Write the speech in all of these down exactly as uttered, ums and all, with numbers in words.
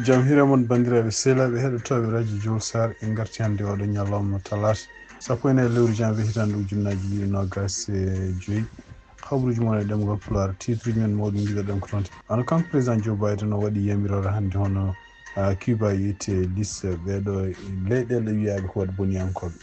Jam hiire mon, banndiraaɓe sehilaaɓe heɗotooɓe Radio Jowol Sare. En ngarti hannde oɗo ñalawma talaata, sappo e nayi lewru janvier, hitaande ujunnaaji ɗiɗi e noogaas e joy. Habruuji mon e ɗemngal Pulaar, tiitruuji men mawɗi ngiɗoɗen ko toon. Wano kanko président Joe Biden o waɗi yamiroore hannde, hono, ah, Cuba yiite liste ɓeeɗo leyɗeele wiyaaɓe ko waɗi boniyankooɓe.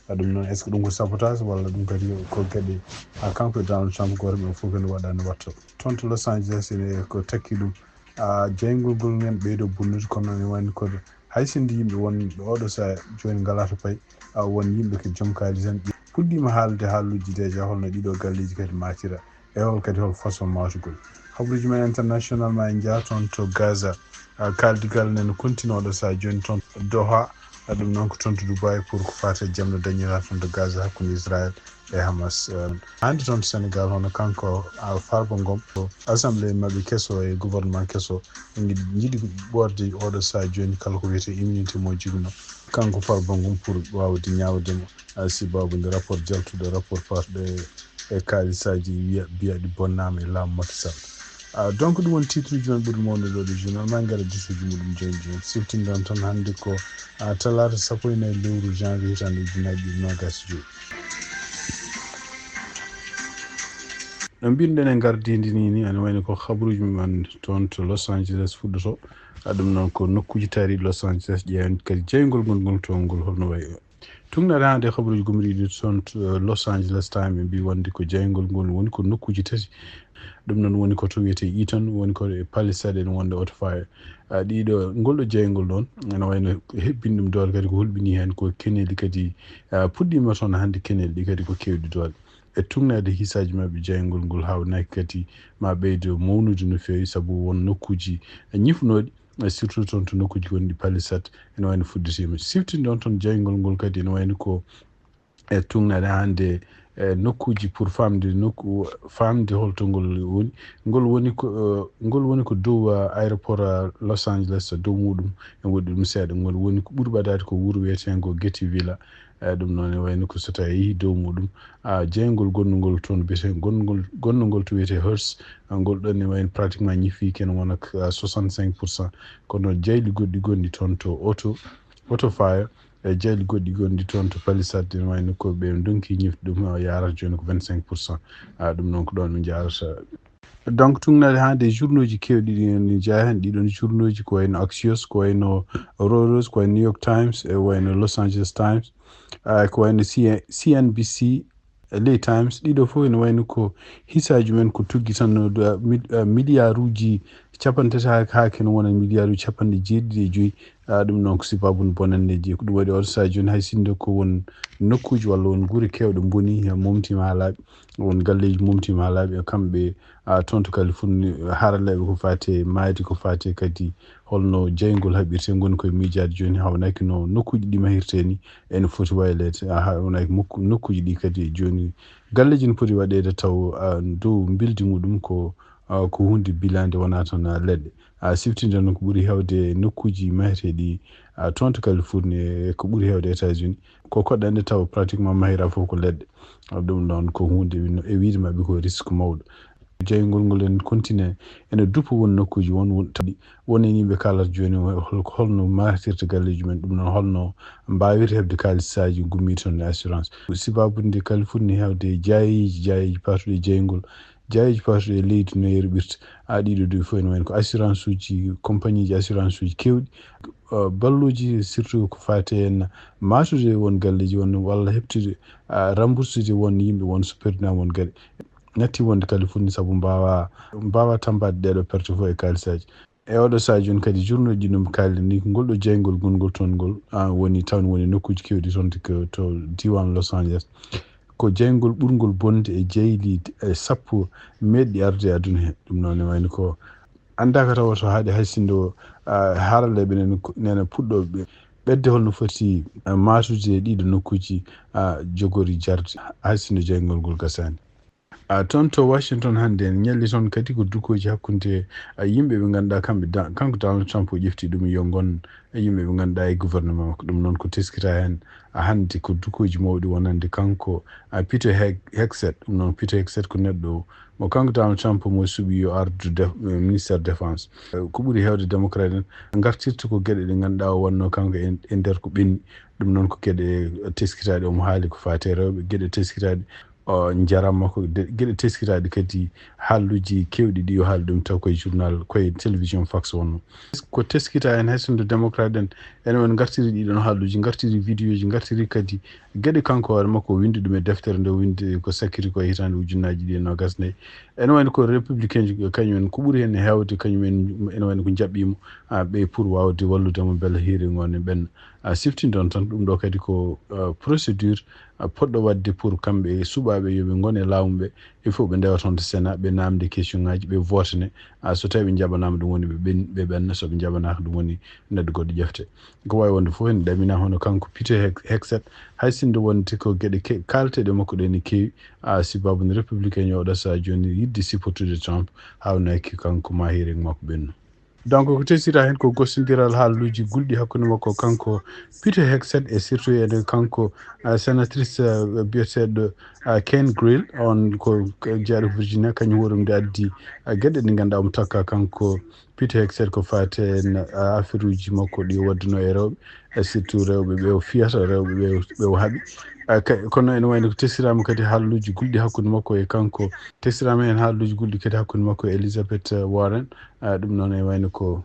Ah, ɗum noon, est-ce que ɗum ko sabotage walla ɗum kadi ko geɗe, ah, kanko e Donald Trump gooto ɓe fof kadi waɗaani watto? Toon to Los Angeles ene ko takki ɗum. Ah, jayngol ngol ngen ɓeydo bonnude, kono noon ene wayno ko hay sinno yimɓe won oɗo saha jooni ngalaa to payi, ah, won yimɓe ko joom kaalis en. Ɓe puɗɗiima haalde haaluuji déjà, holno ɗiɗo galleeji kadi maatira, e hol kadi hol façon maatugol. Habruuji men international ma en njaha toon to Gaza. Ah, kaaldigal nene continue oɗo saha jooni toon Doha. Ah, ɗum noon ko toon to Dubai pour ko faati e jamɗe dañira toon to Gaza hakkunde Israël e Hamas. Eh, hannde toon to Sénégal, hono kanko, ah, Farba Ngom, ko assemblée maɓɓe keso e gouvernement keso, ɓe ngiɗi, njiɗi ɓoorde oɗo saha jooni kala ko wiyetee immunité mo jibino kanko Farba Ngom pour waawde ñaawde mo, ah, sibabu nde rapport jaltuɗo, rapport fatuɗo e, e kaalisaaji wiya, biyaɗi bonnaama e laamu Macky Sall. Ah, donc ɗum woni titre uji men ɓuri mawnude ɗo ɗo journal. Ma en ngar e dusuuji muɗum jooni jooni. Siftinɗen tan hannde ko, ah, talaata sappo e nayi lewru janvier hitaande ujunnaaji ɗiɗi noogaas e joy. No mbinɗen e ngardiindi ni, ni ene wayno ko habruuji men toon to Los Angeles fuɗɗoto. Ah, ɗum noon ko nokkuuji taariiɗi Los Angeles, ƴeewen kadi jayngol ngol ngol toon ngol holno wayi. Tugnaade hannde habruuji gomriiɗi toon to, eh, Los Angeles Times, ɓe mbii wonde ko jayngol ngol woni ko nokkuuji tati. Ɗum noon woni ko to wiyetee Eaton, woni ko e Palisade, ene wonde Auto Fire. Ah, ɗiɗo, ngol ɗo jayngol noon, ene wayno hebbini ɗum doole kadi ko hulɓinii heen ko keneeli kadi, ah, puɗɗiima toon hannde keneeli ɗi kadi ko keewɗi doole. E tugnaade hisaaji maɓɓe, jayngol ngol haawnaaki kadi ma ɓeydo mawnude no feewi, sabu won nokkuuji ñifnooɗi, eh, surtout toon to nokkuuji gonɗi Palisade, ene wayno fuɗɗitiima. Siftinɗen toon jayngol ngol kadi ene wayno ko e tugnaade hannde e nokkuuji pour faamde nokku, faamde holto ngol woni. Ngol woni ko, eh, ngol woni ko dow, eh, aéroport, eh, Los Angeles, dow muɗum en woɗɗi ɗum seeɗa. Ngol woni ko ɓuri ɓadaade ko wuro wiyeteengo Getty Villa. Eh, ɗum noon ene wayno ko so tawi a yehii dow muɗum, ah, jayngol gonnungol toon biyetee, gonnungol, gonnungol to wiyetee Hearst, ah, ngol ɗon ene wayno pratiquement ñifii ken wona ko, ah, soixante-cinq pour cent. Kono jayli goɗɗi gonɗi toon to Auto, Auto Fire, e jayli goɗɗi gonɗi toon to Palisade, ene wayno ko ɓe ndonki ñifde ɗum, o yaarata jooni ko vingt-cinq pour cent. Ah, ɗum noon ko ɗoon min njaarata. Donc, tugnaade hannde journaux ji keewɗi ɗi en njaha heen, ɗiɗon journaux ji ko wayno Axios, ko wayno Reuters, ko wayno New York Times, e wayno Los Angeles Times, ah, ko wayno C-, C N B C, e ley Times, ɗiɗo fof ene wayno ko hisaaji men ko tuggi tan no do-, mil-, ah, miliyaaruuji capanɗe tati haa, haa ken wona miliyaaruuji capanɗe jeeɗiɗi e joyi. Ah, ɗum noon ko sibabu bonanndeeji. Ko ɗum waɗi oɗo sahaa jooni hay sinno ko won nokkuuji walla won gure keewɗe mboni, he momtiima haa laaɓi, won galleeji momtiima haa laaɓi, e kamɓe, ah, toon to Californie, haralleeɓe ko faati e maayde, ko faati e kadi holno jayngol haɓirtee, ngoni koye miijaade jooni, hawnaaki no nokkuuji ɗi mahirtee ni, ene foti wayleede, ah, hawnaaki mokku-, nokkuuji ɗi kadi jooni galleeji no poti waɗeede taw, ah, dow mbildi muɗum ko, ah, ko huunde bilaande, wonaa tan, ah, leɗɗe. Ah, siftinde noon ko ɓuri heewde nokkuuji maheteeɗi, ah, toon to Californie e ko ɓuri heewde États-Unis, ko koɗɗanɗe taw pratiquement mahira fof ko leɗɗe. Ah, ɗum noon ko huunde wino-, e wiyde maɓɓe ko risque mawɗo. Jeyngol ngol en continue ene duppa won nokkuuji won, won tawi won e yimɓe kaalata jooni hol-, holno mahtirta galleeji men, ɗum noon holno mbaawirta heɓde kaalisaaji gummiiɗi toon e assurance. Sibabude nde Californie heewde jaayeeji, jaayeeji paatuɗi e jeyngol, jaayeeji paatuɗi e leydi no yerɓirta. Haa ɗiɗo duuɓi fof ene wayno ko assurance uji, compagnie ji assurance uji keewɗi, uh, balluuji surtout ko faati heen maatude won galleeji won walla heɓtude, uh, remboursude won yimɓe won so perdinaama won gaɗe. Natti wonde Californie sabu mbaawa, mbaawa tammbaade ɗeeɗo perte fof e kaalisaaji. E oɗo sahaa jooni kadi journaux ji ɗum kaali ni ko ngol ɗo jeyngol gongol toon ngol, ah, woni taw woni nokkuuji keewɗi toon to, to diiwaan Los Angeles. Ko jeyngol ɓurngol bonde e jeyli, e sappo meeɗɗi arde e aduna he. Ɗum noon ne wayno ko anndaaka tawa to haaɗi hay sinno, ah, haralleeɓe nene, nene puɗɗooɓe ɓedde holno foti, ah, maatude e ɗiɗo nokkuuji, ah, jogori jarde hay sinno jeyngol ngol gasaani. A toon to Washington hannde, en ñalli toon kadi ko dukooji hakkunde, a, yimɓe ɓe ngannduɗaa kamɓe da-, kanko Donald Trump o ƴefti ɗum yo ngon, a, yimɓe ɓe ngannduɗaa e gouvernement makko. Ɗum noon ko teskitaa heen, a, hannde ko dukooji mawɗi wonande kanko, a, Peter Heg-, Hegseth. Ɗum noon Peter Hegseth ko neɗɗo mo kanko Donald Trump mo suɓi yo ardu def-, eh, ministère défense. Eh, ko ɓuri heewde démocrate en ngartirta ko geɗe ɗe ngannduɗaa o wonnoo kanko e, e nder ko ɓenni. Ɗum noon ko geɗe teskitaaɗe omo haali ko faati e rewɓe, geɗe teskitaaɗe o njaram makko, de-, geɗe teskitaaɗe kadi haalluuji keewɗi ɗi o haali ɗum taw koye journal, koye télévision Fox wonnoo. Ko teskitaa en hay sinno démocrate en, ene woni ngartiri ɗiɗon haalluuji, ngartiri vidéoji, ngartiri kadi geɗe kanko hoore makko o winndi ɗum e deftere nde o winndi ko sakkiti ko e hitaande ujunnaaji ɗiɗi e noogas nayi. Ene wayno ko républicain ji kañum en ko ɓuri heen heewde, kañum en ene wayno ko njaɓɓiimo, a, ɓe pour waawde wallude mo mbele hearing o ne ɓenna. A, siftindon tan ɗum ɗo kadi ko, a, procédure, a, poɗɗo waɗde pour kamɓe e suɓaaɓe yo ɓe ngon e laamu ɓe, il faut ɓe ndewa toon to Sénat, ɓe naamde question ngaji, ɓe vootane. A, so tawi ɓe njaɓanaama ɗum woni ɓe ɓen-, ɓe ɓenna, so ɓe njaɓanaaka ɗum woni neɗɗo goɗɗo ƴefte. Ko wawi wonde fof ene ɗamina hono kanko Peter Heg-, Hegseth, hay sinno wonde ko geɗe ke-, kaalteɗe makko ɗe ne keewi, a, sibabu ne républicain o ɗo sa joni yidde sipotude Trump, hawnaki kanko ma hearing makko ɓennu. Donc ko tesira hen ko gostondiral haalluuji gulɗi hakkunde makko kanko Peter Hegseth e surtout ene kanko, a, sénatrice, a, biyeteɗo, a, Ken Grill, on ko, ko jeyaɗo ko Virginia, kañum hoore mum nde addi, a, geɗe ɗe ngannduɗaa omo takka kanko Peter Hegseth ko faati hen, a, affaire uji makko ɗi o waɗduno e rewɓe, e surtout rewɓe ɓe o fiyata, rewɓe ɓe, ɓe o haɓi. A, ka-, kono ene wayno ko tesirama kadi haalluuji gulɗi hakkunde makko e kanko, tesirama hen haalluuji gulɗi kadi hakkunde makko e Elizabeth, a, Warren. A, ɗum noon ene wayno ko,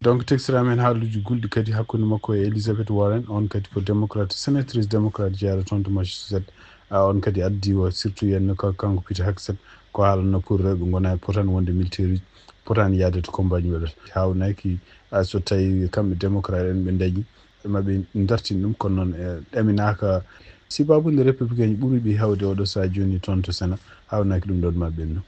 donc, tesirama hen haalluuji gulɗi kadi hakkunde makko e Elizabeth Warren, on kadi ko démocrate, sénatrice démocrate jeyaɗo toon to Massachusetts. A, on kadi addi o surtout yenno ka-, kanko Peter Hegseth ko haalanno pour rewɓe ngona e potani wonde militaire uji, potani yaade to combat ji waɗata. Hawnaki, a, so tawi kamɓe démocrate en ɓe dañi, maɓe dartin ɗum, kono noon, e, ɗaminaka sibabu nde républicain ji ɓuruɓe hewde oɗo sa joni toon to Sénat, hawnaki ɗum ɗon maɓe ɓennu.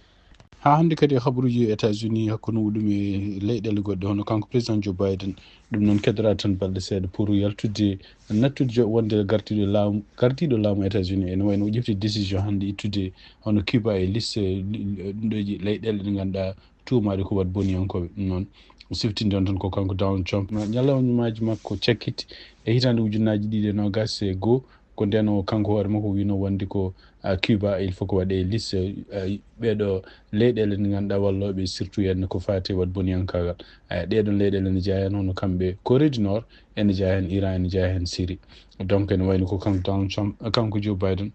Haa hannde kadi e habaruuji États-Unis hakkunde muɗum e leyɗeele goɗɗe, hono kanko président Joe Biden, ɗum noon keddora tan balɗe seeɗa pour yaltude, nattude jo-, wonde gardiiɗo laamu, gardiiɗo laamu États-Unis, ene wayno o ƴefti décision hannde ittude hono Cuba e liste, li-, ɗum ɗo ji-, leyɗeele ɗe ngannduɗaa tuumaaɗe ko waɗ boniyankooɓe. Ɗum noon siftinde on tan ko kanko Donald Trump. Ñalawmaaji makko cakkiti e hitaande ujunnaaji ɗiɗi e noogas e goo, ko ndeen o kanko hoore makko wino wonde ko, a, Cuba, il faut ko waɗe liste, a, ɓeeɗo leyɗeele ɗe ngannduɗaa wallooɓe surtout heen ko faati e waɗ boniyankaagal. A, ɗee ɗoon leyɗeele ene jeyaa heen hono kamɓe Corée du Nord, ene jeyaa heen Iran, ene jeyaa heen Syrie. Donc ene wayno ko kanko Donald Trump, kanko Joe Biden,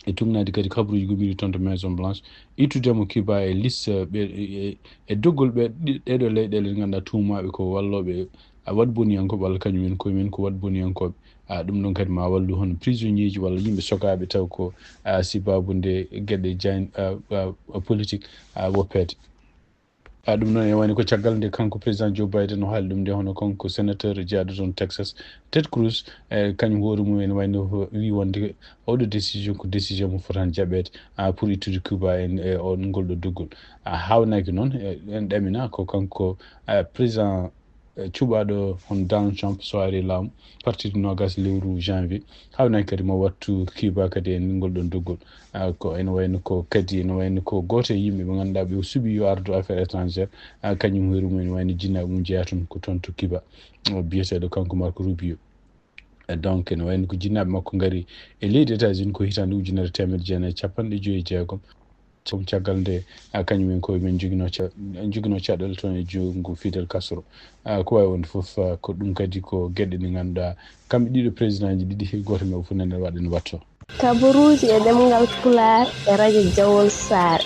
e tugnaade kadi kabaruuji gummiiɗi toon to Maison Blanche, ittude mo Cuba e liste ɓe, e, e, e doggol ɓe, ɗi-, ɗeeɗo leyɗeele ɗe ngannduɗaa tuumaaɓe ko wallooɓe a waɗ boniyankooɓe walla kañum en koye men ko waɗ boniyankooɓe. A, ɗum ɗon kadi ma wallu hono prisonnier ji walla yimɓe sokaaɓe taw ko, a, sibabu nde geɗe jan-, a, a, a, politique, a, woppeede. A, ɗum noon e wayno ko caggal nde kanko président Joe Biden o haali ɗum nde, hono kanko sénateur jeyaɗo toon Texas, Ted Cruz, e kañum hoore mum ene wayno wi wonde oɗo décision ko décision mo fotani jaɓeede, a, pour ittude Cuba en e on ngol ɗo doggol. A, hawnaki noon, e, en ɗamina ko kanko, a, président, e, cuɓaɗo hono Donald Trump so ari laamu, parti de noogas lewru janvier, hawnaki kadi mo wattu Cuba kadi e ngol ɗon doggol. A, ko ene wayno ko kadi ene wayno ko gooto e yimɓe ɓe ngannduɗaa ɓe o suɓi yo ardu affaire étrangère, a, kañum hoore mum ene wayno jinnaaɓe mum jeyaa toon ko toon to Cuba, o biyeteeɗo kanko Marco Rubio. E donc ene wayno ko jinnaaɓe makko ngari e leydi États-Unis ko hitaande ujunere teemedde jeenayi e capanɗe joyi e jeegom. Ɗum caggal nde, a, kañum en koye men joginoo ca-, joginoo caɗeele toon e junngo Fidel Castro. A, ko wawi wonde fof, a, ko ɗum kadi ko geɗe ɗe ngannduɗaa kamɓe ɗiɗo président ji ɗiɗi, gooto maɓɓe fof nene waɗa no watto. Kabaruuji e ɗemngal Pulaar e radio Jawol Saare.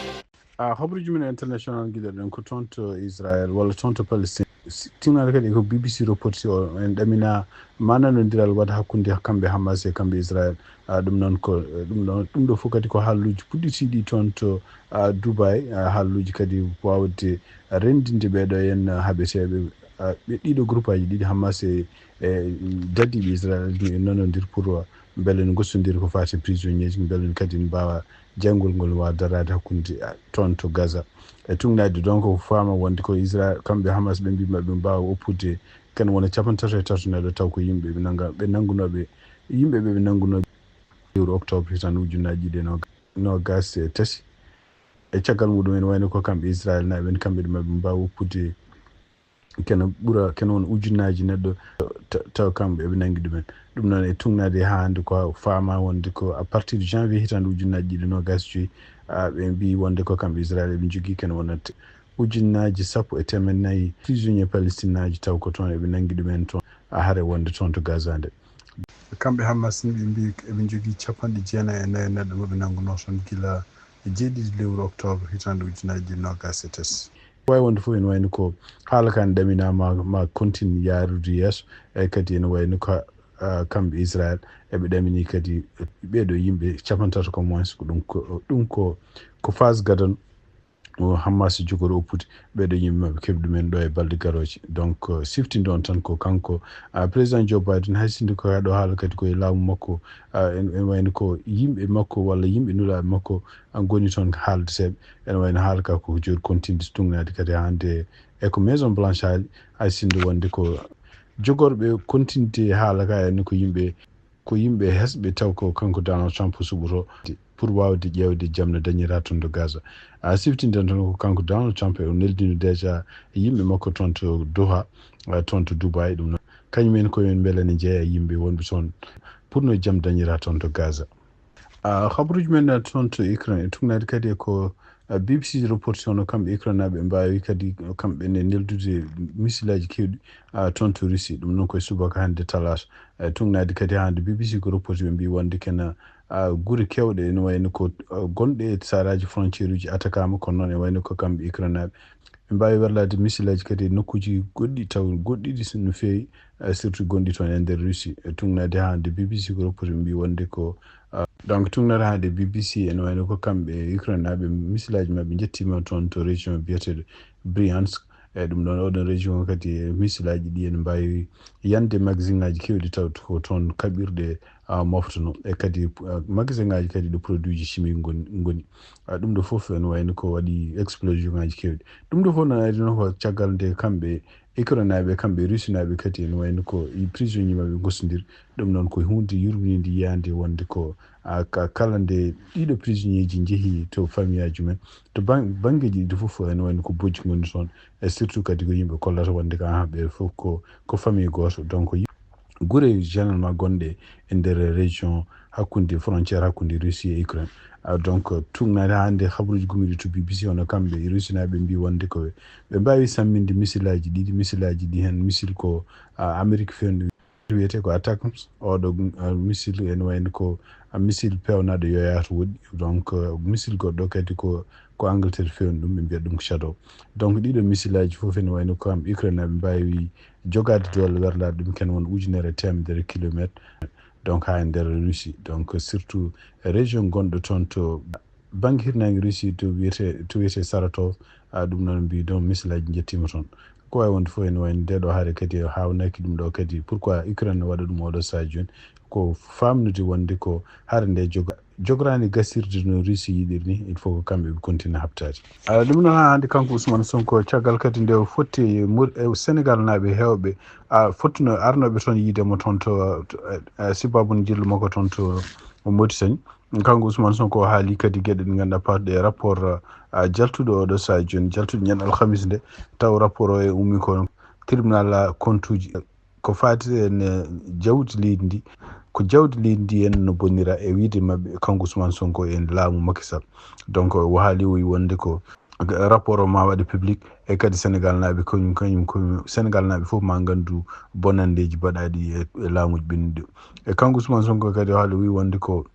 A, habaruuji men international giɗoɗen ko toon to Israël walla toon to Palestine. Si-, tinnaade kadi ko B B C reporti o, en ɗamina ma nanondiral waɗa hakkunde kamɓe Hamas e kamɓe Israël. A, ɗum noon ko, ɗum ɗo, ɗum ɗo fof kadi ko haalluuji puɗɗitiiɗi toon to, a, Dubai, a, haalluuji kadi waawde renndinde ɓeeɗo en haɓeteeɓe, a, ɓe ɗiɗo groupaaji ɗiɗi, Hamas e, e dadiiɓe Israël, ɗum en nanondir pour, a, mbele no gostondiri ko faati prisonnier ji, mbele no kadi mbaawa jayngol ngol waawa daraade hakkunde, a, toon to Gaza. E tugnaade donc ko faama wonde ko Israël, kamɓe Hamas ɓe mbii maɓe mbaawa oppude kan wona capanɗe tato e tato neɗɗo taw ko yimɓe ɓe nannga, ɓe nanngunooɓe, yimɓe ɓe ɓe nanngunoo lewru octobre hitaande ujunnaaji ɗiɗi e noogas e tati. E caggal muɗum, ene wayno ko kamɓe Israel naaɓe en, kamɓe ɗum maɓe mbaawi woppude kene ɓura kene won ujunnaaji neɗɗo, ta- tawa kamɓe eɓe nangi ɗumen. Ɗum noon e tugnaade haa hannde ko faama wonde ko à partir de janvier hitaande ujunnaaji ɗiɗi noogas joyi, a, ɓe mbi wonde ko kamɓe Israel eɓe njogii kene wonat ujunnaaji sappo e teemeɗɗe nayi prisonnier palestinaaji, taw ko toon eɓe nangi ɗumen toon, a, hare wonde toon to Gaza nde. Kamɓe Hamas ni ɓe mbi eɓe njogii capanɗe jeenayi e nayi neɗɗo mo ɓe nangunoo toon gila e jeeɗiɗi lewru octobre hitaande ujunnaaji ɗiɗi noogas e tati. Waawi wonde fof ene wayno ko haala kan ɗaminaa ma, ma continue yaarude yeeso, e kadi ene wayno ko, ah, kamɓe Israel eɓe ɗamini kadi ɓeeɗo yimɓe capanɗe tati ko moins, ko ɗum ko, ɗum ko, ko phase gadano o Hamas jogori oppude ɓeeɗo yimɓe maɓɓe keɓi ɗumen ɗo e balɗe garooje. Donc, euh, siftinde on tan ko kanko, ah, président Joe Biden, hay sinno ko haa ɗo haala kadi ko e laamu makko, ah, en, en wayno ko yimɓe makko walla yimɓe nulaaɓe makko, ah, ngoni toon haaldeteeɓe. Ene wayno haala ka ko jogori continude tugnaade kadi hannde e ko Maison Blanche haali, hay sinno wonde ko jogorɓe continuité haala ka en ko yimɓe, ko yimɓe hesɓe taw ko kanko Donald Trump suɓoto pour waawde ƴeewde jam no dañira toon to Gaza. A siftinde tan ko kanko Donald Trump e o neldino déjà yimɓe makko toon to Doha, ah, toon to Dubai, ɗum noon kañum en ko en mbele ne jeeya yimɓe wonɓe toon pour no jam dañira toon to Gaza. Ah, habaruuji men, ah, toon to Ukraine, e tugnaade kadi e ko, ah, B B C reporti hono kamɓe Ukraine naaɓe mbaawi kadi kamɓe ne neldude misilaaji keewɗi, ah, toon to Russie, ɗum noon koye subaka hannde talaata. Eh, tugnaade kadi hannde B B C ko reporti ɓe mbi wonde kena, ah, gure keewɗe ene wayno ko, ah, gonɗe e saraaji frontière uji attaquaama, kono noon e wayno ko kamɓe Ukraine naaɓe ɓe mbaawi werlaade misilaaji kadi e nokkuuji goɗɗi taw goɗɗi ɗi no feewi, eh, surtout gonɗi toon e nder Russie. E tugnaade hannde B B C ko reporti ɓe mbi wonde ko, ah, donc tugnaade hannde B B C ene wayno ko kamɓe Ukraine naaɓe misilaaji maɓɓe njettiima toon to région biyeteeɗo Bryansk. E ɗum ɗoon oɗon région kadi e misilaaji ɗi ene mbaawi yande magasin ngaji keewɗi taw ko toon kaɓirɗe, ah, moftono. E kadi, ah, magasin ngaji kadi ɗo produit ji chimique ngoni, ngoni. Ah, ɗum ɗo fof ene wayno ko waɗi explosion ngaji keewɗi. Ɗum ɗo fof noon ari noon ko caggal nde kamɓe Ukraine naaɓe, kamɓe Russie naaɓe kadi ene wayno ko e prisonnier maɓɓe gosodiri. Ɗum noon ko huunde yurmininde yiyande wonde ko, ah, ka-, kala nde ɗiɗo prisonnier ji njehi to famille aji mumen, to ban-, banngeeji ɗiɗi fof ene wayno ko bojji ngoni toon. E surtout kadi ko yimɓe kollata wonde ko, ah, ɓe fof ko, ko famille gooto. Donc, yi-, gure généralement gonɗe e nder région hakkunde frontière hakkunde Russie e Ukraine. Ah, donc, tugnaade hannde habaruuji gummiiɗi to B B C hono kamɓe e Russie naaɓe mbi wonde ko ɓe, ɓe mbaawi samminde misilaaji ɗiɗi, misilaaji ɗi heen, misil ko, ah, Amérique fewndu wiyetee ko ATACMS. Oɗo, ah, missile ene wayno ko, ah, missile peewnaaɗo yoyaata woɗɗi. Donc, ah, missile goɗɗo kadi ko, ko Angleterre fewni ɗum, ɓe mbiyata ɗum ko Shadow. Donc, ɗiɗo missile aji fof ene wayno ko kam Ukraine aɓe mbaawi jogaade doole werlaaɗo ɗum, ken won ujunere e teemedere kilometre. Donc, haa e nder Russie. Donc, surtout région gonɗo toon to bannge hirnaange Russie to wiyetee, to wiyetee Saratov, ah, ɗum noon mbi ɗoon missile aji njettiima toon. Ko waawi wonde fof ene wayno nde ɗo hare kadi haawnaaki ɗum ɗo kadi. Pourquoi Ukraine ne waɗa ɗum oɗo sahaa jooni? Ko faamnude wonde ko hare nde joga-, jogoraani gasirde no Russie yiɗiri ni, il faut ko kamɓe ɓe continue haɓtaade. Ah, ɗum noon haa hannde kanko Ousmane Sonko, caggal kadi nde o fotti e Mur-, e Sénégal naaɓe heewɓe, ah, fottuno arnooɓe toon yiide mo toon to, to, eh, eh, sibaabu njillu makko toon to Mauritanie. Kanko Ousmane Sonko o haali kadi geɗe ɗe ngannduɗaa pawɗe e rapport, ah, jaltuɗo oɗo sahaa jooni, jaltuɗo ñande alhamis nde, taw rapport o e ummi ko tribunal, ah, compte uji, ko faati e ne jawdi leydi ndi, ko jawdi leydi ndi en no bonnira e wiide maɓɓe kanko Ousmane Sonko e laamu Macky Sall. Donc o haali o wi wonde ko rapport o ma waɗe public, e kadi Sénégal naaɓe kañum, kañum, kañum, Sénégal naaɓe fof ma nganndu bonanndeeji baɗaaɗi e, e laamuuji ɓennuɗi. E kanko Ousmane Sonko kadi o haali o wi wonde ko,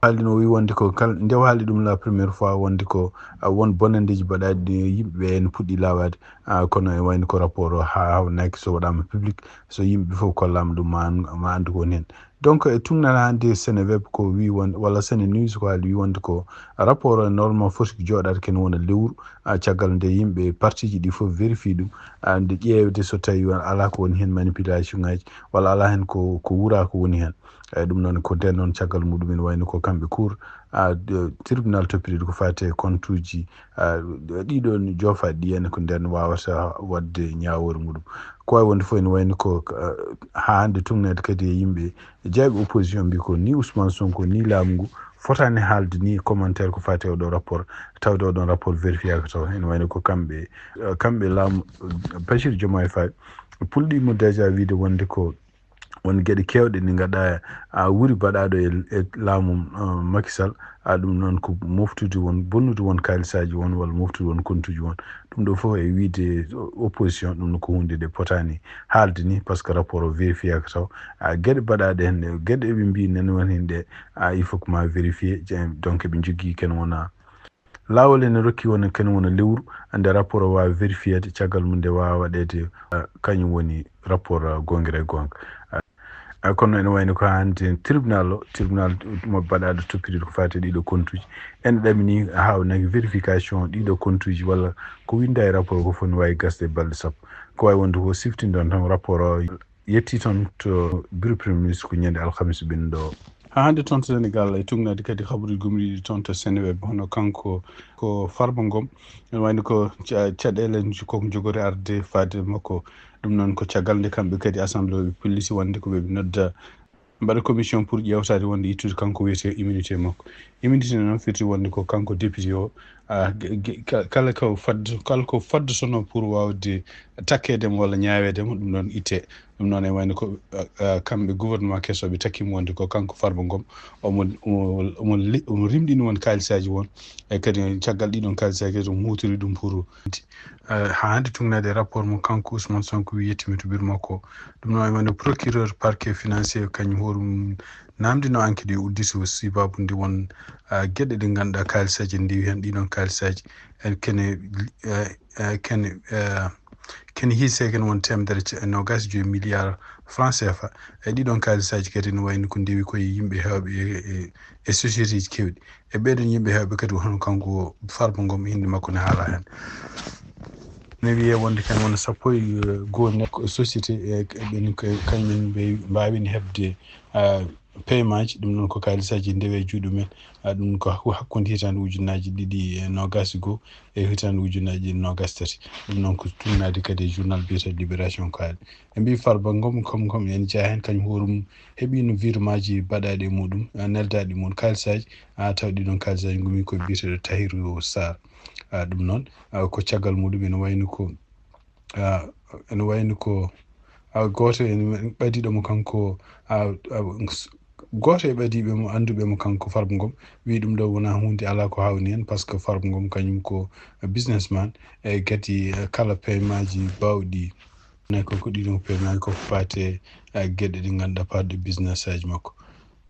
haali no o wi wonde ko kala nde o haali ɗum la première fois wonde ko, ah, won bonanndeeji baɗaaɗi ɗi yimɓe ɓe ene puɗɗi laawaade, ah, kono e wayno ko rapport o ha-, hawnaaki so waɗaama public, so yimɓe fof kollaama ɗum ma an-, ma anndu ko woni heen. Donc e tugnaade hannde Seneweb ko wi won, walla Sene News ko haali wi wonde ko rapport o normalement foti ko jooɗaade ken wona lewru, ah, caggal nde yimɓe parti ji ɗi fof vérifier ɗum, ah, nde ƴeewde so tawi won alaa ko woni heen manipulation ngaji walla alaa heen ko, ko wuraa ko woni heen. Eyi, ɗum noon ko nden noon caggal muɗum ene wayno ko kamɓe cour, ah, de-, tribunal toppiɗo ko faati e compte uji, ah, ɗiɗo joofaaɗi ɗi ene ko nden wawata waɗde ñaawoore muɗum. Ko wawi wonde fof ene wayno ko, ah, haa hannde tugnaade kadi e yimɓe jeyɓe opposition mbi ko ni Ousmane Sonko ni laamu ngu fotaani haalde ni commentaire ko faati e oɗo rapport, tawde oɗon rapport vérifiaka taw. Ene wayno ko kamɓe, eh, kamɓe laamu, eh, Bachir Diomaye Faye pulɗimo déjà wiide wonde ko won geɗe kewɗe ɗe ganduɗa a wuri baɗaɗo e, e laamu, eh, Macky Sall, a ɗum noon ko moftude won, bonnude won kaalisaaji won walla moftude won kontuji won. Ɗum ɗo fof e wiide opposition, ɗum no ko hunde nde potaani haalde ni, par ce que rapport o vérifiaka taw. A geɗe baɗaɗe hen ɗe, geɗe ɓe mbi nani won hen ɗe, a il faut que ma vérifier. Donc ɓe jogii ken wona laawol ene rokki wona ken wona lewru nde rapport o wawa vérifiede, caggal mum nde wawa waɗede, eh, kañum woni rapport, eh, gongira e gonga. Eh, kono ene wayno ko hande tribunal o, tribunal mo baɗaɗo toppitde ko fati e ɗiɗo kontuji, ene ɗamini hawnaki vérification ɗiɗo kontuji walla ko winda e rapport ko fof ne wawi gasde e balɗe sappo. Ko wawi wonde ko siftinde on tan rapport o yetti toon to bureau premier ministre ko ñande alhamis ɓennuɗo o. Ha hande toon to Sénégal e tugnade kadi habaruji gomɗiɗi toon to Seneweb, hono kanko ko Farba Ngom, ene wayno ko ca-, caɗele koko jogori arde faade makko. Ɗum noon ko caggal nde kamɓe kadi assemblée o ɓe pelliti wonde ko ɓe nodda mbaɗa commission pour ƴeewtaade wonde ittude kanko wiyete immunité makko. Immunité noon firti wonde ko kanko député o, a, ge-, ge-, ka-, kala ko fadde, kala ko fadde sono pour wawde takkeede mo walla ñaaweede mo, ɗum noon itte. Ɗum noon e wayno ko, a, a, kamɓe gouvernement keso ɓe takkimo wonde ko kanko Farba Ngom, omo, omo, omo li-, omo rimɗini won kaalisaaji won, e kadi caggal ɗiɗon kaalisaaji kadi omo huutori ɗum pour, a, ha hande tugnade e rapport mo kanko Ousmane Sonko wi yettimi to bureau makko. Ɗum noon e wayno procureur parquet financier kañum hoore mum namdino enquête yo uddito sababu nde won, a, geɗe ɗe ganduɗa kaalisaaji ne ndewi hen, ɗiɗon kaalisaaji en kene, a, eh, ken, eh, ken hiise ken won temedere ce-, nogas e joyi milliard franc C F A. E ɗiɗon kaalisaaji kadi ne wayno ko ndewi koye yimɓe hewɓe e, e, e société ji kewɗi. E ɓeɗon yimɓe hewɓe kadi hono kanko Farba Ngom, inde makko ne haala hen. Ne wiye wonde ken wona sappo e, eh, goo ne-, ko société, eh, ɓen ko kañumen ɓe mbawino heɓde, ah, paiement ji, ɗum noon ko kaalisaaji ndewe juuɗe men. Ah, ɗum ko hakku-, hakkunde hitaande ujunnaaji ɗiɗi e noogaas e goo e hitaande ujunnaaji ɗiɗi noogaas tati. Ɗum noon ko tuugnaade kadi e journal biyeteeɗo Libération ko haali. Ɓe mbii Farba Ngom, kom, kom ene jeyaa heen, kañum hoore mum heɓiino viremaaji baɗaaɗi e muɗum, ah, neldaaɗi e mum kaalisaaji, ah, taw ɗiɗon kaalisaaji ngumi ko biyeteeɗo Tahirou Sarr. Ah, ɗum noon, ah, ko caggal muɗum ene wayno ko, ah, ene wayno ko, ah, gooto ene ɓadiiɗo mo kanko, ah, ah, s-, gooto e ɓadiiɓe mo, annduɓe mo kanko Farba Ngom, wi ɗum ɗo wonaa huunde, alaa ko hawni heen, par ce que Farba Ngom kañum ko businessman, e kadi, eh, kala paiement ji baawɗi, ne ko, ko ɗiɗon paiement ko faate, eh, geɗe ɗe ngannduɗaa parɗe business aji makko.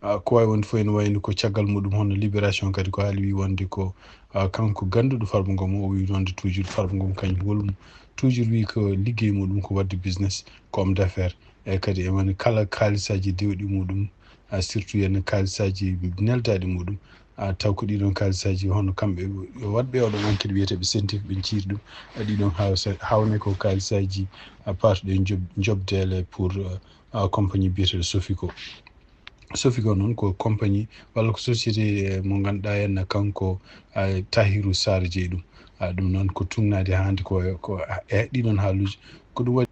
Ah, ko wawi wonde fof ene wayno ko caggal muɗum, hono Libération kadi ko haali wi wonde ko, ah, kanko ganduɗo Farba Ngom o, o wi wonde toujours Farba Ngom kañum holmum toujours wi ko liggey muɗum ko wadde business, ko homme d'affaires. E kadi e woni kala kaalisaji dewɗi muɗum, ah, surtout yen kaalisaji neldaɗi muɗum, ah, taw ko ɗiɗon kaalisaji hono kamɓe waɗɓe oɗon enquête wiyeteɓe CENTIF ɓe ciiri ɗum, ah, ɗiɗon hawsa-, hawne ko kaalisaji, ah, parɗe job-, jobdele pour, ah, ah, compagnie biyeteɗo Sofico. Sofico noon ko compagnie walla ko société, eh, mo ngannduɗaa henna kanko, ah, Tahirou Sarr jeyi ɗum. Ah, ɗum noon ko tuugnaade haa hannde ko, ko, ah, e ɗiɗon haaluuji. Ko ɗum waɗi,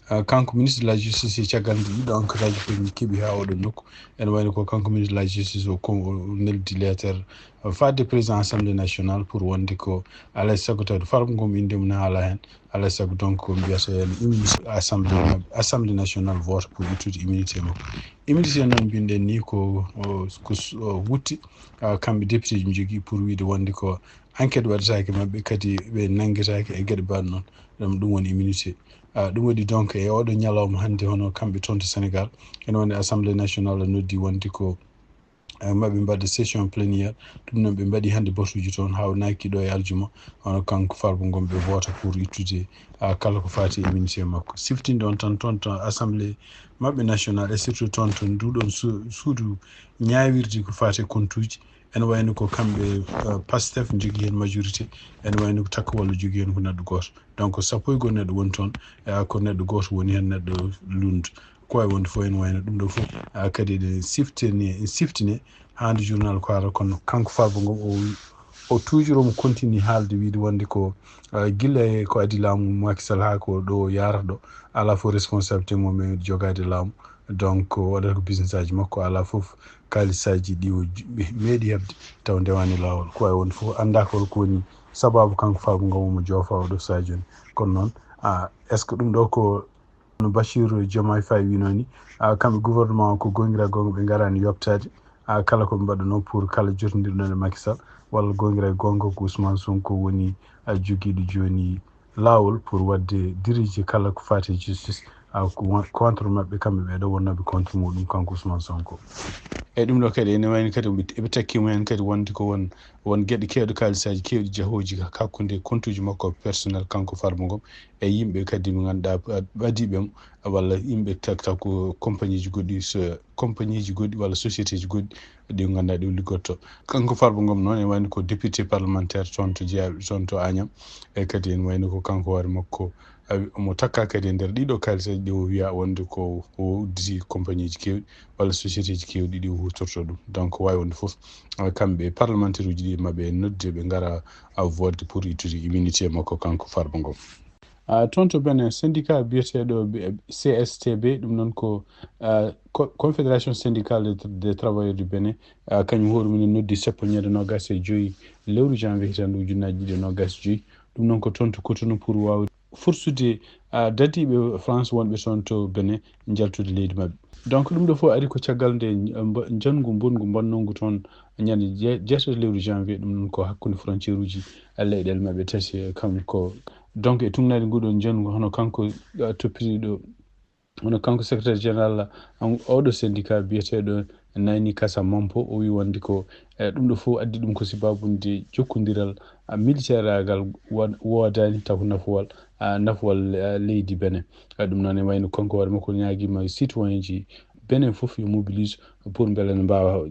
ah, kanko ministre de la justice e caggal nde ɗiɗo enquête aji fof mi keɓi haa oɗo nokku. Ene wayno ko kanko ministre de la justice o, ko o neldi lettre, ah, fadde président assemblée nationale pour wonde ko alaa e sago tawde Farba Ngom innde mum ne haalaa heen. Alaa e sago donc ko mbiyata en immunité assemblée, assemblée nationale vote pour ittude immunité makko. Immunité noon mbinɗen ni ko, o, ko s-, o, wutti, ah, kamɓe député ji jogii pour wiide wonde ko enquête waɗataake maɓɓe, kadi ɓe nanngetaake e geɗe mbaɗ noon. Ɗum, ɗum woni immunité. Ah, ɗum waɗi donc e oɗo ñalawma hannde hono kamɓe toon to Sénégal, ene wonde assemblée nationale noddi wonde ko eh, maɓɓe mbaɗa session plénière. Ɗum noon ɓe mbaɗi hannde batuuji toon, hawnaaki ɗo e aljuma, hono kanko Farba Ngom ɓe voota pour ittude, ah, kala ko faati e immunité makko. Siftinde on tan toon to assemblée maɓɓe nationale, et surtout toon to nduɗon su-, suudu ñaawirde ko faati e kontuuji. Ene wayno ko kamɓe, eh, Pastef njogii heen majorité, ene wayno ko Takku Wallu jogii heen ko neɗɗo gooto. Donc sappo e goo neɗɗo woni toon, eh, ko neɗɗo gooto woni heen neɗɗo lunndu. Ko wawi wonde fof ene wayno ɗum ɗo fof, ah, kadi eɗen siftini, siftine haa nde journal ko ara, kono kanko Farba Ngom o wi, o toujours omo continue haalde wiide wonde ko, ah, gila e ko adii laamu Macky Sall haa ko ɗo yarata ɗo, alaa fof responsabilité mum e jogaade laamu. Donc o waɗata ko business aji makko, alaa fof kaalisaaji ɗi o meeɗi heɓde taw ndewani laawol. Ko wawi wonde fof annda ko holko woni sababu kanko Farba Ngom omo joofa oɗo sadio ni. Kono noon, est ce que ɗum ɗo ko no Bachir Diomaye Faye wino ni, kamɓe gouvernement o ko gongira gonga ɓe ngarani yobtade kala ko ɓe mbaɗuno pour kala jotondirɗo e Macky Sall, walla gongira e gonga ko Ousmane Sonko woni jogiiɗo joni laawol pour waɗde dirije kala ko faati e justice, contre maɓɓe kamɓe ɓeɗo wonnoɓe contre muɗum kanko Ousmane Sonko. Eyyi, ɗum ɗo kadi ene wayni kadi eɓe takkimo hen kadi wonde ko won won geɗe kewɗe, kaalisaji kewɗi, jahooji hakkunde kontuji makko personnel kanko Farba Ngom e yimɓe kadi mo ganduɗa ɓadiɓe mo, walla yimɓe taw ko compagnie ji goɗɗi, compagnie ji goɗɗi walla société ji goɗɗi ɗi ganduɗa ɗi liggotto. Kanko Farba Ngom noon ene wayni ko député parlementaire toon to jeeyaɓe toon to Agnam, e kadi ene wayni ko kanko hoore makko omo takka kadi e nder ɗiɗo kaalisaji ɗi o wiya wonde ko o udditi compagnie ji kewɗi walla société ji kewɗi ɗi o hutorto ɗum. Donc wawi wonde foof kamɓe parlementaire uji ɗi maɓe nodde ɓe gara a vote pour ittude immunité makko kanko Farba Ngom. Uh, toon to Benin, syndicat biyeteɗo C S T B, ɗum noon ko uh, confédération syndicale des travailleurs du Benin, uh, kañum hoore mum noddi seppo ñande nogas e joyi lewru janvier hitande ujunnaji ɗiɗi e nogas joyi. Ɗum noon ko toon to Cotonou pour wawde forsude uh, dadiɓe France wonɓe toon to Benin jaltude leydi maɓɓe. Donc ɗum ɗo fof ari ko caggal nde njangu mbonngu mbannongu toon ñande jeetato lewru janvier, ɗum noon ko hakkunde frontière uji leyɗele maɓɓe tati, kanko donc e tungnaade nguɗon njangu hono kanko toppitiɗo hono kanko secrétaire général oɗo syndicat biyeteɗo Nayni Kasa Mampo, o wi wonde ko e ɗum ɗo fof addi ɗum ko sababude jokkondiral militaire agal wodani taw nafuwal nafuwal leydi Benin. Ɗum noon e wayno kanko hoore makko ñaagiima citoyen ji Benin fof yo mobilise pour mbele ne mbaawa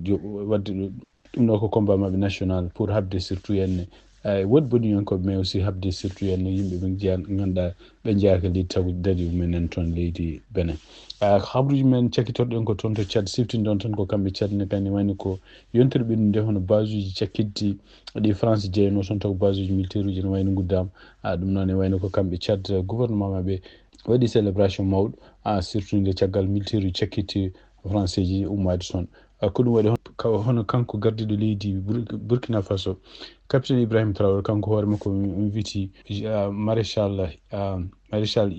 waɗde ɗum ɗo ko combat maɓɓe national pour haɓde surtout henne e woɗɓe boniyankoɓe mais aussi haɓde surtout henne yimɓe ɓe ganduɗa ɓe jeeyaka leydi taw daɗi mumen en toon leydi Benin. Habruji men cakkitorɗen ko toon to Tchad, siftindon tan ko kamɓe Tchad ne kadi wayno ko yontere ɓennude hono base uji cakkitɗi ɗi France jeeyano toon taw base uji militaire uji ne wayno guddama. Ɗum noon e wayno ko kamɓe Tchad gouvernement maɓɓe waɗi célébration mawɗo surtout nde caggal militaire uji cakkitti français ji ummade toon. Ko ɗum waɗi hono kanko gardiɗo leydi Burkina Faso, capitaine Ibrahim Traoré, kanko hoore makko inviti maréchal maréchal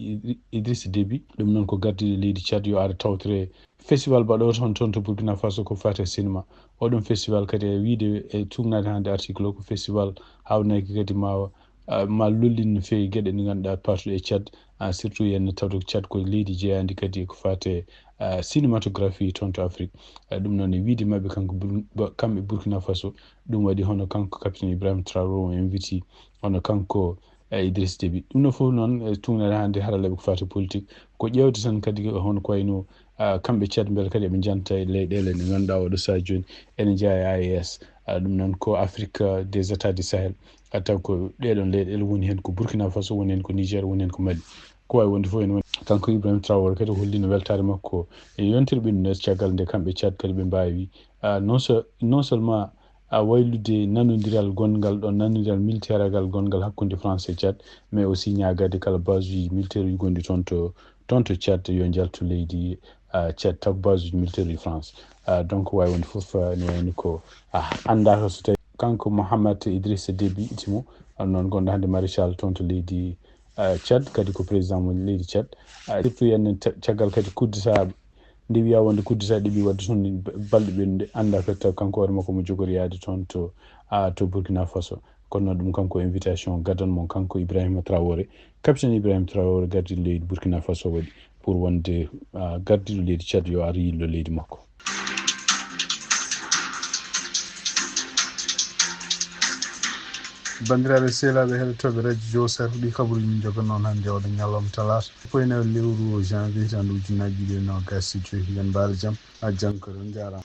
Idriss Déby, ɗum noon ko gardiɗo leydi Tchad yo ar tawtore festival baɗo toon toon to Burkina Faso ko fate cinéma. Oɗon festival kadi e wiide e tugnade hande article o ko festival hawnaki kadi ma ma lollin no feewi geɗe ɗe ganduɗa partout e Tchad, surtout henne tawde ko Tchad ko leydi jeeyadi kadi ko fate cinématographie toon to Afrique. Ɗum noon e wiide maɓɓe kanko kamɓe Burkina Faso, ɗum waɗi hono kanko capitaine Ibrahim Traoré o inviti hono kanko e Idriss Déby. Ɗum ɗo fof noon e tugnade hande haralleɓe ko fate politique ko ƴewde tan kadi hono ko wayno kamɓe Tchad mbele kadi eɓe janta e leyɗele ɗe ganduɗa oɗo saha joni ene jeeya e A E S. Ɗum noon ko Afrique des États du Sahel. Taw ko ɗeɗon leyɗele woni hen ko Burkina Faso, woni hen ko Niger, woni hen ko Mali. Ko wawi wonde fof ene woni kanko Ibrahim Traoré kadi hollino weltare makko e yontere ɓennude caggal nde kamɓe Tchad kadi ɓe mbawi non seulement a waylude nanodiral gongal ɗon, nanodiral militaire agal gongal hakkunde France e Tchad, mais aussi ñaagade kala base uji militaire uji gonɗi toon to toon to Tchad yo jaltu leydi Tchad taw base uji militaire uji France. Donc wawi wonde foof ne wayno ko andaka so tawi kanko Mohamed Idriss Déby Itimo, noon gonɗo hande maréchal toon to leydi Tchad kadi ko président mo leydi Tchad. Surtout henne caggal kadi coup d'état nde wiya wonde coup d'état ɗiɓi wadde toon balɗe ɓennude, annda kadi taw kanko hoore makko mo jogori yaade toon to to Burkina Faso. Kono noon ɗum kanko invitation gaddan mon kanko Ibrahima Traoré, capitaine Ibrahima Traoré gardiɗo leydi Burkina Faso waɗi pour wonde gardiɗo leydi Tchad yo ar yillo leydi makko. Bandiraɓe sehlaɓe heɗotoɓe radio Jowo Sare, ɗi kabaruji min joganno on hannde oɗo ñalawma talaata sappo e nayo lewru janvier hitande ujunnaji ɗiɗi e nogas e joyi. Yen mbaar jam, a jankore on jarama.